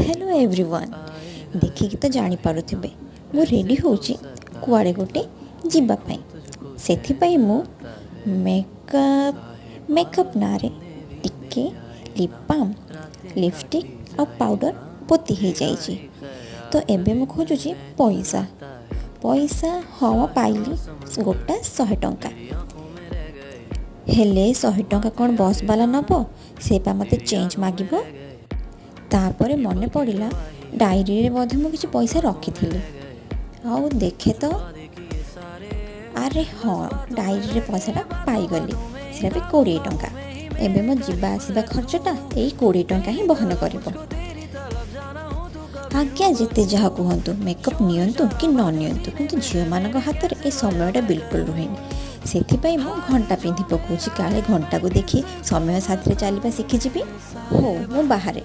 Hello everyone, ଦେଖିକି ତ ଜାଣିପାରୁଥିବେ ମୁଁ ରେଡ଼ି ହେଉଛି କୁଆଡ଼େ ଗୋଟେ ଯିବା ପାଇଁ। ସେଥିପାଇଁ ମୁଁ ମେକଅପ୍ ମେକଅପ୍ ନାଁରେ ଟିକେ ଲିପ୍ ବାମ୍, ଲିପଷ୍ଟିକ୍ ଆଉ ପାଉଡ଼ର ପୋତି ହେଇଯାଇଛି। ତ ଏବେ ମୁଁ ଖୋଜୁଛି ପଇସା। ପଇସା, ହଁ, ପାଇଲି ଗୋଟା 100 ଟଙ୍କା। ହେଲେ 100 ଟଙ୍କା କ'ଣ ବସ୍ ବାଲା ନେବ? ସେ ପା ମୋତେ ଚେଞ୍ଜ ମାଗିବ। ତାପରେ ମନେ ପଡ଼ିଲା, ଡାଏରୀରେ ବୋଧେ ମୁଁ କିଛି ପଇସା ରଖିଥିଲି। ଆଉ ଦେଖେ ତ, ଆରେ ହଁ, ଡାଏରୀରେ ପଇସାଟା ପାଇଗଲି, ସେଇଟା ବି 20 ଟଙ୍କା। ଏବେ ମୋ ଯିବା ଆସିବା ଖର୍ଚ୍ଚଟା ଏଇ 20 ଟଙ୍କା ହିଁ ବହନ କରିବ। ଆଜ୍ଞା, ଯେତେ ଯାହା କୁହନ୍ତୁ, ମେକଅପ୍ ନିଅନ୍ତୁ କି ନ ନିଅନ୍ତୁ, କିନ୍ତୁ ଝିଅମାନଙ୍କ ହାତରେ ଏ ସମୟଟା ବିଲକୁଲ ରୁହେନି। ସେଥିପାଇଁ ମୁଁ ଘଣ୍ଟା ପିନ୍ଧି ପକାଉଛି, କାଳେ ଘଣ୍ଟାକୁ ଦେଖି ସମୟ ସାଥିରେ ଚାଲିବା ଶିଖିଯିବି। ହଉ, ମୁଁ ବାହାରେ।